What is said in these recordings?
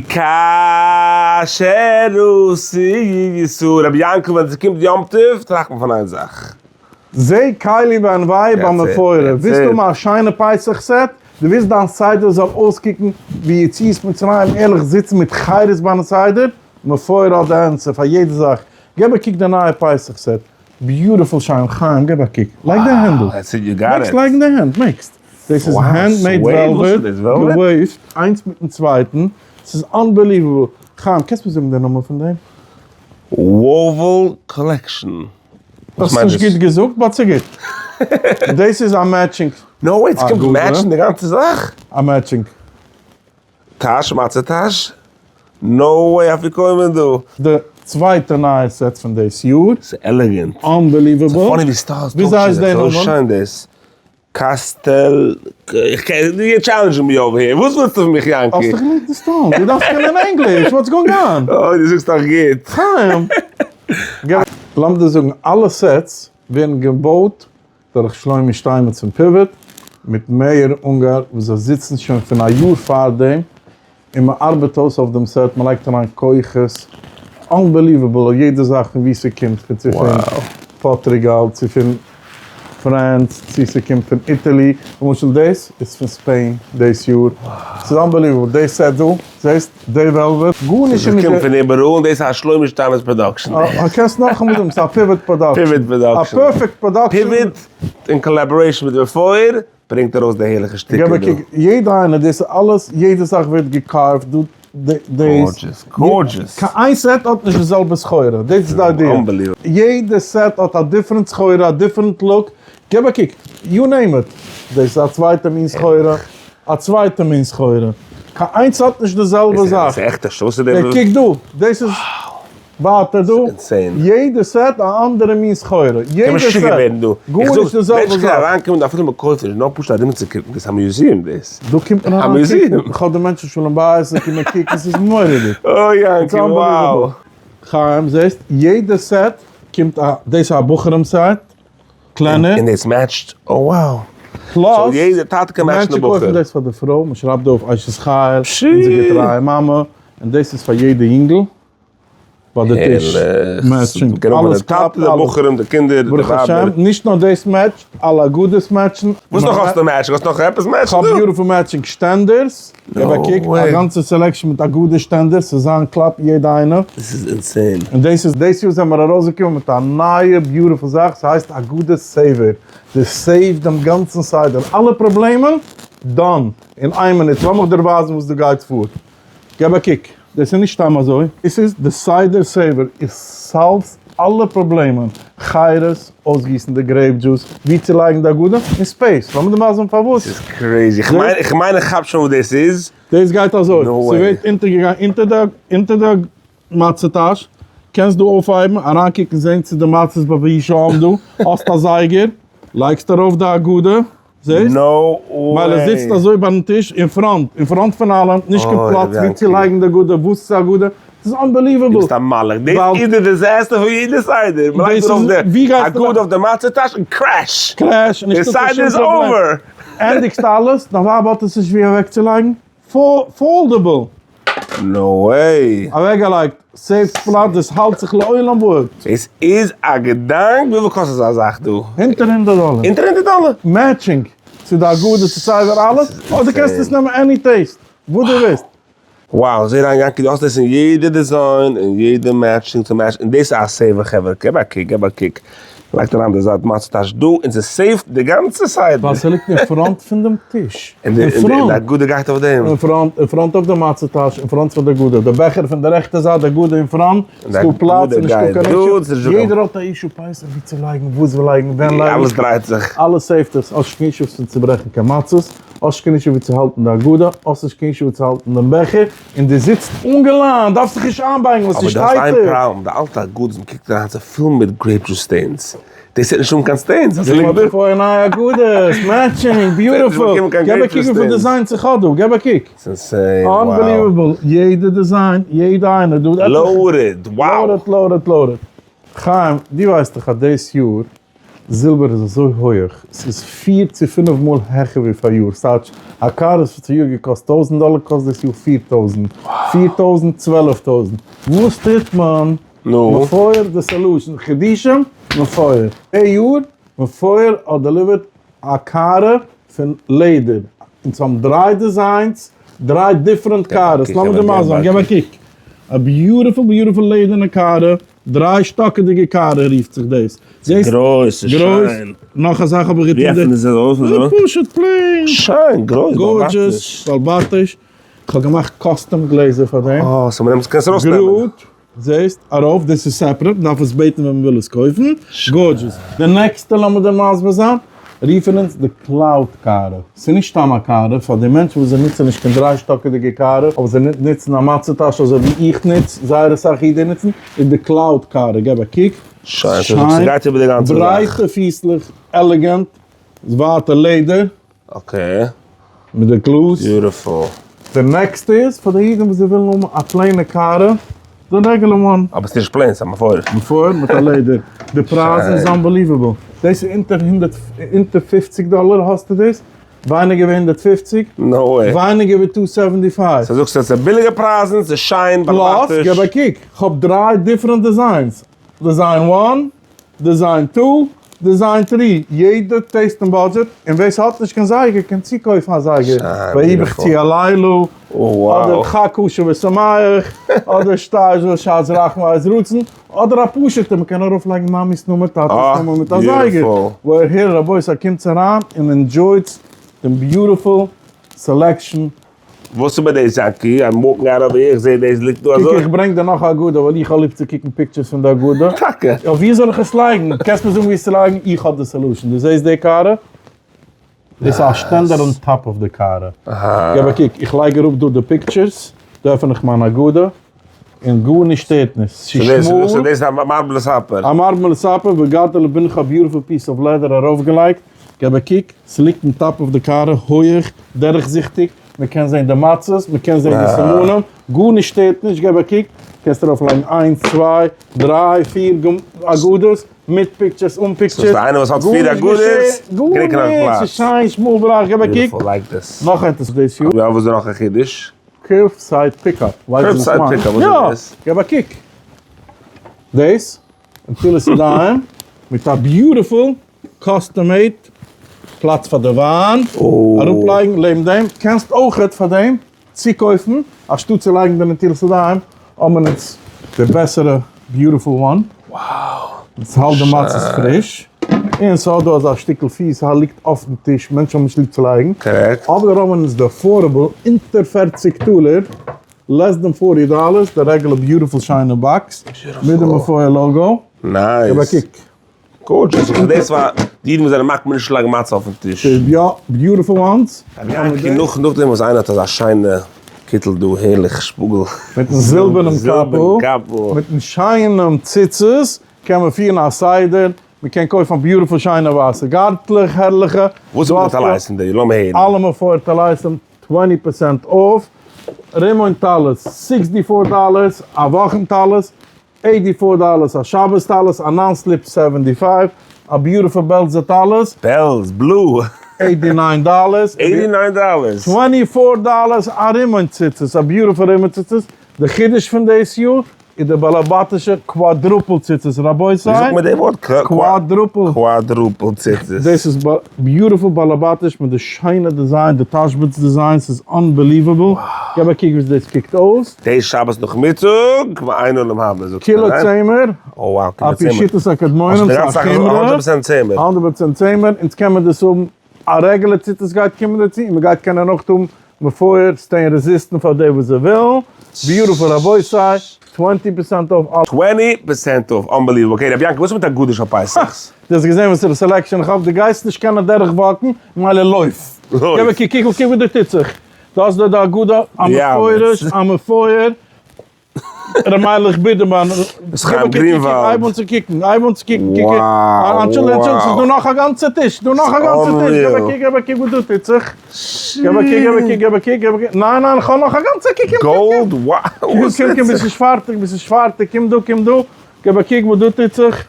כאשר עשו רבי יענקל ווען ס'קומט יום טוב טראכט מען פון איין זאך. זה קלי ואנוהו במפורר, ווילסט האבן א שיינע פסח set? דו ווילסט דיין סדר זאל אויסקוקן ווי יציאת מצרים ערליך זיצן מיט חירות ביים סדר? מפואר האט די ענסער פאר יעדע זאך, געב א קוק די נייע פסח set, beautiful שיין, חיים געב א קוק, לייג די הענט דא, מעגסט לייגן די הענט, מעגסט. דאס איז hand made velvet, געוועבט איינס מיטן צווייטן, ס'איז unbelievable. חיים, קענסט מיר זאגן די נאמען פון דעם? Woven Collection. האסט נישט גוט געזאגט, but ס'איז גוט. דאס איז א matching. No way, ס'קומט match ן די גאנצע זאך? א matching. טאש, מצה טאש? No way אפיקומן דא. די צווייטע נייע set פון דאס יאר. ס'איז elegant. Unbelievable. ס'איז funny ווי styles טוישן זיך, אזוי שיין דאס. קאסטעל, איך קען, you challenging me over here, וואס ווילסטו פון מיך יענקי? האסט דאך געלערנט אין סטאלין, דו דארפסט קענען ענגליש, what's going on? אוי דו זאגסט דאך גוט. חיים! לאמיר דיר זאגן, אלע sets ווערן געבויט דורך שלומי שטיינמעץ פון Pivot, מיט מאיר אונגאר וואס זיי זיצן שוין פון א יאר פארדעם, און מען ארבעט אויס אויף דעם set, מען לייגט אריין כוחות, unbelievable יעדע זאך פון וואו ס'קומט, פון צו פון פארטריגאל, צו פון France, צו ס'קומט פון Italy, למשל דאס איז פון Spain דאס יאר, ס'איז unbelievable, די set דא, זעסט די velvet, גארנישט איז נישט. ס'קומט פון איבעראל און דאס איז א שלומי שטיינמעץ production. קענסט נאכאמאל זאגן, ס'איז א Pivot production. Pivot production. א perfect production. Pivot אין collaboration מיט מפואר. ברענגט ארויס די הערליכע שטיקער דא. געב א קוק, יעדע איינע, דאס איז אלעס, יעדע זאך ווערט גע carved דא, דאס. Gorgeous, gorgeous. קיין איין set האט נישט די זעלבע סחורה, דאס איז די idea. Unbelievable. יעדע set האט א different סחורה, א different look, געב א קוק, you name it, דאס איז א צווייטע מין סחורה, א צווייטע מין סחורה, קיין איינס האט נישט די זעלבע זאך. דאס איז עכט א show, וואס איז דער. קוק דא, דאס איז. ווייטער דא, יעדע set א אנדערע מין סחורה, יעדע set, גארנישט די זעלבע זאך. מענטשן קענען אריינקומען דא אפילו מען קויפט נישט, נאר פשוט ארומצוקוקן, דאס איז א museum דאס. דא קומט מען אריין קוקן, איך האב די מענטשן שלום בית, זיי קומען קוקן, ס'איז מורא'דיג. אוי יענקי, wow. חיים, זעסט, יעדע set קומט א, דאס איז א בחורים set, קלענער. און דאס match ט, oh wow. Plus, יעדע טאטע קען match ן די בחור. מענטשן קויפן דאס פאר די פרוי, מען שרייבט דא אויף אשת חיל, אונזער געטרייע מאמע, און דאס איז פאר יעדע יונגל. ביי די טיש matching, אלעס קלאפט, די בחורים, די קינדער, די ברוך השם, נישט נאר דאס match ט, אלע אגודות match ן. וואס נאך האסטו matching? האסט נאך עפעס matching דא? כ'האב beautiful matching שטענדערס, געב א קוק, א גאנצע selection מיט אגודה שטענדערס, ס'איז זיין קלאפ יעדע איינע. דאס איז insane. און דאס איז, דאס יאר זעמער ארויסגעקומען מיט א נייע beautiful זאך, ס'הייסט אגודה saver, דאס save ט דעם גאנצן סדר, אלע פראבלעמען, done, אין איין מינוט, לאמיך דיר ווייזן וואס דא גייט פאר. געב א קוק, דאס איז נישט סתם אזוי, דאס איז די סדר saver, עס solve ט אלע פראבלעמען, חירות, אויסגיסן די grape juice, ווי צו לייגן די הגדה, און space, לאמיר דיר ווייזן פארוואס. ס'איז crazy, איך מיין איך כאפ שוין וואס דאס איז. דאס גייט אזוי, ס'ווערט אונטערגעגאנגען אונטער די מצה טאש, קענסט דא אויפהייבן, אריינקוקן זען צו די מצות ביי וישאם דא, האסט א זייגער, לייגסט ארויף די הגדה, זעסט? No way! ווייל ער זיצט אזוי ביים טיש אין front, אין front פון אלעם, נישט קיין פלאץ ווי צו לייגן די הגדה, וואס איז הגדה? ס'איז unbelievable! דו ביסט א מלאך, דאס איז די disaster פון יעדע סדר, מ'לייגט ארויף די הגדה אויף די מצה טאש און crash! Crash! די סדר איז over! ענדיגסט אלעס, דיין ווייב האט עס נישט ווי אוועקצולייגן, Foldable! No way! אוועקגעלייגט, save ט פלאץ, דאס האלט זיך לעולם ועד. דאס איז א געדאנק, וויפיל קאסט אזא זאך דא? אונטער הונדערט דאלער. אונטער הונדערט דאלער? Matching צו די הגדה צו סיי ווער אלעס, אדער קענסטו עס נעמען any taste וואס דו ווילסט. Wow, זעה דיין יענקי דו האסט דאס אין יעדע design און יעדע matching צו match ן, און דאס איז א saver חברה, געב א קוק געב א קוק. לייגט אריין די זייט מצה טאש דא און ס' save ט די גאנצע סדר. ווייל ס'ליגט אין front פון דעם טיש. און די הגדה גייט אויף דעם. אין front, אין front אויף די מצה טאש, אין front פון די הגדה. די בעכער פון די רעכטע זייט, די הגדה אין front, ס'דא פלאץ, נישטא קיין אישו. יעדער האט א אישו פסח ווי צו לייגן, וואס לייגן, ווען לייגן. אלעס דרייט זיך. אלעס save ט עס. האסט נישט קיין אישו פון צוברעכן קיין מצות, האסט נישט קיין אישו ווי צו האלטן די הגדה, האסט נישט קיין אישו ווי צו האלטן דעם בעכער. און דו זיצט אנגעליינט, דארפסט זיך נישט איינבייגן ווייל ס'איז אבער דו האסט איין שטייטער. פראבלעם, די אלטע הגדות וואס מ'קוקט אריין ס'איז פול מיט grape juice stains, דאס וועט נישט האבן קיין stains, אז ס'ליגט דא. פאר נייע הגדות, matching, beautiful, געב א קוק וויפיל designs איך האב דא, געב א קוק. ס'איז insane, wow. Unbelievable, יעדע design, יעדע איינע דא. Loaded, wow. Loaded, loaded, loaded. חיים, דו ווייסט דאך אז דאס יאר. זילבער איז אזוי הויעך, ס'איז פיר צו פינף מאל העכער ווי פאריאר, ס'טייטש א קאר וואס האט פאריאר געקאסט 1000 דאלער קאסט דאס יאר 4000, 4000, 12,000, וואס טוט מען? נו? מפואר די solution, חידושים, מפואר. די יאר מפואר האט delivered א קערה פון לעדער, אונז האבן דריי designs, דריי different קערות, לאמיר דיר מסביר זיין, געב א קוק, א beautiful beautiful לעדערנע קערה, דריי שטאקעדיגע קערה רופט זיך דאס. ס'איז גרויס, ס'איז שיין. נאך א זאך האב איך געטון. ווי עפענט עס אויף אזוי? פשוט plain. שיין, גרויס, באלבאטיש. gorgeous, באלבאטיש. כ'האב געמאכט custom גלעזער פאר דעם. אה, so מ'נעמט עס, קענסט ארויסנעמען. גראד, זעסט, ארויף, דאס איז separate, מ'דארף עס בעטן ווען מ'וויל עס קויפן. gorgeous. די נעקסטע לאמיר דיר מסביר זיין, רופן אונז די cloud קערה. ס'איז נישט סתם א קערה, פאר די מענטשן וואס זיי נוצן נישט קיין דריי שטאקעדיגע קערה, אבער זיי נוצן א מצה טאש אזוי ווי איך נוץ, זייער אסאך אידן נוצן, איז די cloud קערה. געב א קוק. שיין, ס'גייט איבער די גאנצע זאך. ברייטע פיסלעך, elegant, ווייטע לעדער. okay. מיט די גלאז. beautiful. די נעקסטע איז פאר די אידן וואס זיי ווילן האבן א plain ע קערה, די regular one. אבער ס'נישט plain, ס'איז א מפואר. מפואר מיט א לעדער. די פרייז איז unbelievable. דאס איז אונטער הונדערט, אונטער 50 דאלער האסטו דאס, ווייניגער ווי 150. no way. ווייניגער ווי 275. so זאגסטו אז ס'איז ביליגע פרייזן, ס'איז שיין, באלעבאטיש. plus, געב א קוק, כ'האב דריי different designs. design one, design two, design three, יעדע taste און budget, און ווער ס'האט נישט קיין זייגער קען צוקויפן א זייגער, ויהי בחצי הלילה, אדער חג כשר ושמח, אדער שתי זו שעת רחמים ועת רצון, אדער א פשוטע, מ'קען ארויפלייגן מאמי'ס נאמען, טאטע'ס נאמען מיט א זייגער, וואו רבותי קומטס אריין און enjoy טס דעם beautiful selection. וואס איז מיט דאס יענקי? I'm walking out over here, איך זעה דאס ליגט דא אזוי. קוק איך ברענג דיר נאך א הגדה ווייל איך האב ליב צו קוקן pictures פון די הגדה. טאקע? יא ווי זאל איך עס לייגן? קענסט מיר זאגן ווי עס צו לייגן? איך האב די solution. דו זעסט די קערה? דאס איז א שטענדער on top אויף די קערה. געב א קוק, איך לייג אראפ דא די pictures, דא עפן איך מיין הגדה, און גארנישט שטערט נישט. ס'איז שמאל. so דאס איז א marble סאפער. א marble סאפער, והגדת לבנך א beautiful piece of leather ארויפגעלייגט. געב א קוק, ס'ליגט on top אויף די קערה, הויעך, דורכזיכטיג, מ'קען זען די מצות, מ'קען זען די סימנים, גארנישט שטערט נישט, געב א קוק, קענסט ארויף לייגן איינס, צוויי, דריי, פיר הגדות, מיט pictures, אן pictures, ס'איז איינער וואס האט פיר הגדות, קריגט נאך פלאץ. גארנישט, ס'איז שיין, שמאל, ברייט, געב א קוק. נאך עפעס דאס יאר. יא, וואס איז נאך א חידוש? curbside pickup, ווייסט וואס מיינט? curbside pickup, וואס איז דאס? יא, געב א קוק. דאס, נטילת ידיים, מיט א beautiful custom made פלאץ פאר די וויין, אראפלייגן לעבן דעם, קענסט אויכעט פאר דעם צוקויפן, אנשטאט צו לייגן די נטילת ידיים, האבן אונז די בעסערע beautiful one, עס האלט די מצות פריש, און ס'האט דא אזא שטיקל פיס, ס'ליגט אויפן טיש, מענטשן האבן נישט ליב צו לייגן, אבער האבן אונז די affordable אונטער 40 טאלער, less than 40 dollars, די regular beautiful שיינע box, מיט די מפואר logo, nice. געב א קוק. gorgeous, און דאס פאר די אידן וואס זענען מקפיד נישט צו לייגן מצה אויפן טיש. יא, beautiful ones. רבי יענקי, נאך נאכדעם וואס איינער האט אזא שיינע קיטל דא, הערליך שפאגל. מיטן זילבערנעם קאפל, מיטן שיינעם ציצית, קען מען פירן א סדר, מען קען קויפן א beautiful שיינע ווייסע גארטלעך, הערליכע. וואס איז מיט די טליתים דא? לאמיר הערן. אלע מפואר טליתים, 20 percent off. רימון טלית, 64 dollars, א וואכן טלית, 84 dollars א שבת טלית, א non slip 75, א beautiful בעלזע טלית. בעלז, blue. 89 dollars. 89 dollars. 24 dollars א רימון ציצית, א beautiful רימון ציצית. די חידוש פון דאס יאר איז די באלעבאטישע quadruple ציצית, רבותי. ווי זאגט מען די ווארט? quadruple. quadruple ציצית. דאס איז beautiful באלעבאטיש מיט די שיינע design, די תשבץ design, ס'איז unbelievable. געב א קוק ווי דאס קוקט אויס. דאס שבת נאכמיטאג, ואין עולם הבא זאגסטו, קילא צמר, oh wow, קילא על פי צמר. שיטת הקדמונים, ס'איז א חומרא. הונדערט פראצענט צמר. הונדערט פראצענט צמר, אונז קען מען דאס האבן, א regular ציצית גייט קומען דערצו, און מ'גייט קענען אויך האבן מפואר, stain resistant פאר די וואס זיי ווילן, beautiful רבותי, 20 percent off אלע. 20 percent off, unbelievable, okay רבי יענקל וואס איז מיט הגדה של פסח? דו האסט געזען וואס איז די selection איך האב, דו גייסט נישט קענען דורך walk ן, מילא לויף. לויף. געב א קוק, קוק וואס דא טוט זיך. דו האסט דא די הגדה, א מפורש, א מפואר, ר' מיילעך בידערמאן, ר' חיים גרינוואלד. הייב אן צו קוקן, הייב אן צו קוקן, קוק, אנטשולדיגט, אנטשולדיגט, ס'איז דא נאך א גאנצע טיש, דא נאך א גאנצע טיש, געב א קוק, געב א קוק וואס דא טוט זיך, געב א קוק, געב א קוק, געב א קוק, געב א קוק, ניין ניין, כ'האב נאך א גאנצע, קוק, קום, gold, wow, קום, קום, קום, ביסט נישט פארטיג, ביסט נישט פארטיג, קום דא, קום דא, געב א קוק וואס דא טוט זיך,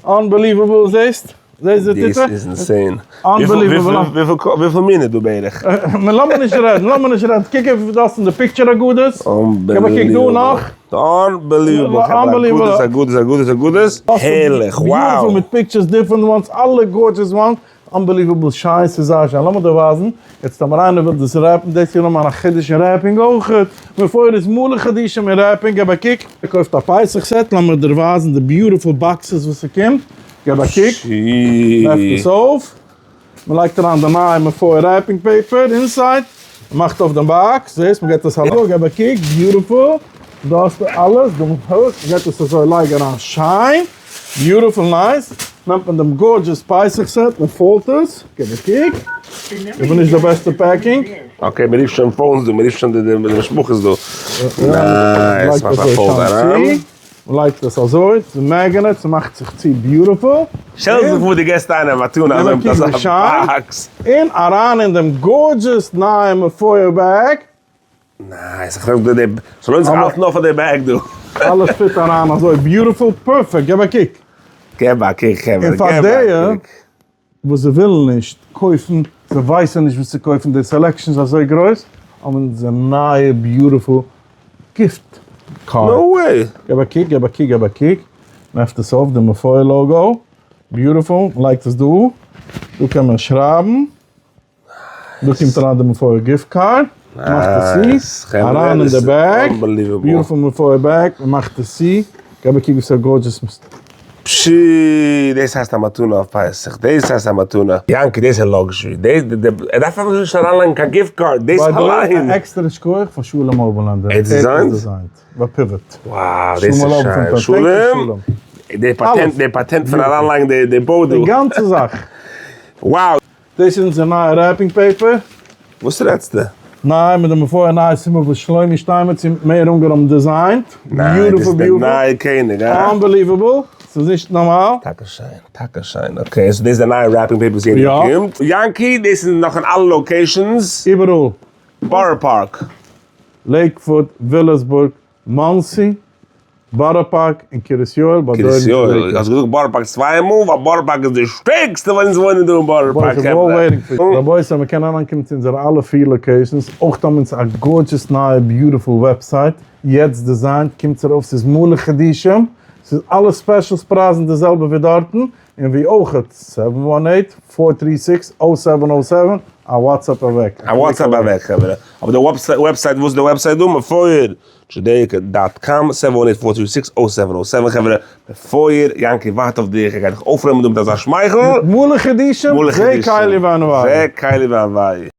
unbelievable, זעסט? זעסט ווי דאס טוט ער? איז insane. Unbelievable. וויפיל מין איז דא בערך? לאמיר נישט רעדן, לאמיר נישט רעדן. קוק אויף דאס אין די picture אגודות. געב א קוק דא נאך. Unbelievable. Unbelievable. אגודות, אגודות, אגודות. הערליך, wow. Beautiful מיט pictures, different ones, אלע gorgeous ones. Unbelievable שיין, ס'איז זייער שיין. לאמיר דיר ווייזן. יעצט טאמער איינער וויל דאס wrap ן, דאס איז נאכאמאל א חידוש אין wrapping אויכעט. מפואר איז מלא חידושים אין wrapping, געב א קוק. ער קויפט א פסח set, לאמיר דיר ווייזן די beautiful boxes וואס ס'קומט. געב א קוק. עפנט עס אויף. מ'לייגט אריין די נייע מפואר wrapping paper inside. מ'מאכט אויף דעם box. זעסט, מ'געט עס א לייג. געב א קוק, beautiful. דא האסטו אלעס. דעם hook. מ'געט עס אזוי לייג אריין שיין. Beautiful nice. נעמט מען דעם gorgeous פסח set, מען fold עס. געב א קוק. איך בין נישט די בעסטע packing. Okay, מען רופט שוין phones דא, מען רופט שוין די משפחות דא. Nice, מאכט א fold אריין. מען לייגט עס אזוי, צו magnet, ס'מאכט זיך צו beautiful. שטעל זיך פאר דו געסט איינעם א מתנה אזוי מיט אזא box. און אריין אין דעם gorgeous נייע מפואר bag. Nice, איך זאג דיר, ס'לוינט זיך אלץ נאר פאר די bag דא. אלעס fit אריין אזוי beautiful, perfect, געב א קוק. געב א קוק חברה, און פאר די וואס זיי ווילן נישט קויפן, זיי ווייסן נישט וואס צו קויפן, די selection איז אזוי גרויס, האבן אונז א נייע beautiful gift card. No way! געב א קוק, געב א קוק, געב א קוק, מ'עפנט עס אויף, די מפואר logo, beautiful, מ'לייגט עס דא, דא קען מען שרייבן. דא קומט אריין די מפואר gift card, מאכט עס צו, אריין אין די bag, beautiful מפואר bag, מען מאכט עס צו, געב א קוק ווי ס'איז gorgeous. פשי, דאס הייסט א מתנה אויף פסח, דאס הייסט א מתנה. יענקי, דאס איז luxury, דאס, ער דארף אפילו נישט אריינלייגן קיין gift card, דאס אליין. א עקסטערע שכוח פאר שלום אויבערלענדער, ער האט design ט? ביי Pivot. Wow, דאס איז שיין. שלום, די פאטענט, די פאטענט פון אריינלייגן די bow דא. די גאנצע זאך. Wow. דאס איז אונזער נייע wrapping paper. וואס רעדסטו? ניי, מיט די מפואר נייע סימבאל וואס שלומי שטיינמעץ און מאיר אונגאר האבן design ט. Beautiful beautiful. נייע קעניג, הא? Unbelievable. ס'איז נישט נארמאל. טאקע שיין, טאקע שיין. Okay, so דאס איז די נייע wrapping paper וואס יעדער באקומט. יענקי, דאס איז נאך אין אלע locations? איבעראל. בארא פארק. לעיקוואוד, וויליאמסבורג, מאנסי, בארא פארק און קרית יואל ביי קרית יואל, האסט געזאגט בארא פארק צוויי מאל ווייל בארא פארק איז די שטערקסטע ווייל אונז וואוינען דא אין בארא פארק חברה. רבותי מען קען אריינקומען צו אונזערע אלע פיר locations, אויך האבן אונז א gorgeous נייע beautiful website, יעצט design ט, קומטס ארויף ס'איז מלא חידושים, ס'איז אלע specials פרייזן די זעלבע ווי דארטן, און ווי אויכעט seven one eight four three six o seven o seven, א WhatsApp אוועק. א WhatsApp אוועק חברה. אבער די website וואס איז די website דא? מפואר דזשודעיקע dot com, seven one eight four three six o seven o seven חברה, מפואר, יענקי ווארט אויף דיך, ער גייט דיך אויפנעמען דא מיט אזא שמייכל. מלא חידושים, זה קלי ואנוהו. זה קלי ואנוהו.